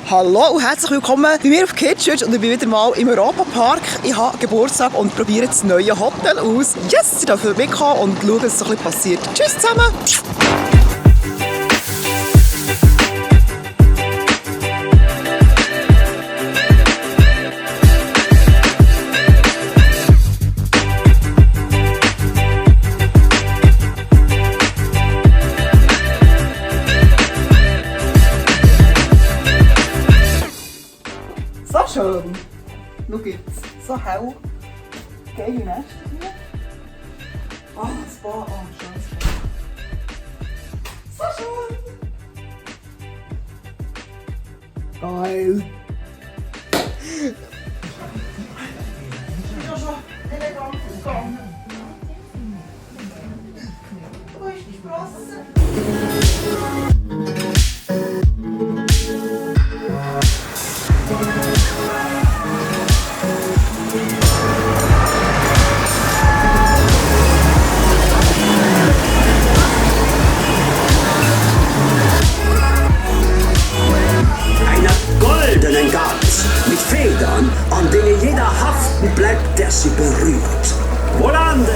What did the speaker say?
Hallo und herzlich willkommen bei mir auf Kitschwitsch und ich bin wieder mal im Europapark. Ich habe Geburtstag und probiere das neue Hotel aus. Yes, ich darf mitkommen und schauen, was so ein bisschen passiert. Tschüss zusammen! So schön. Schau jetzt, so hell. Geile Nester hier. Ah, das Spa, schön. So schön. Geil. Ich bin ja schon elegant gegangen. Wo ist die Strasse? Mit Federn, an denen jeder haften bleibt, der sie berührt. Volande!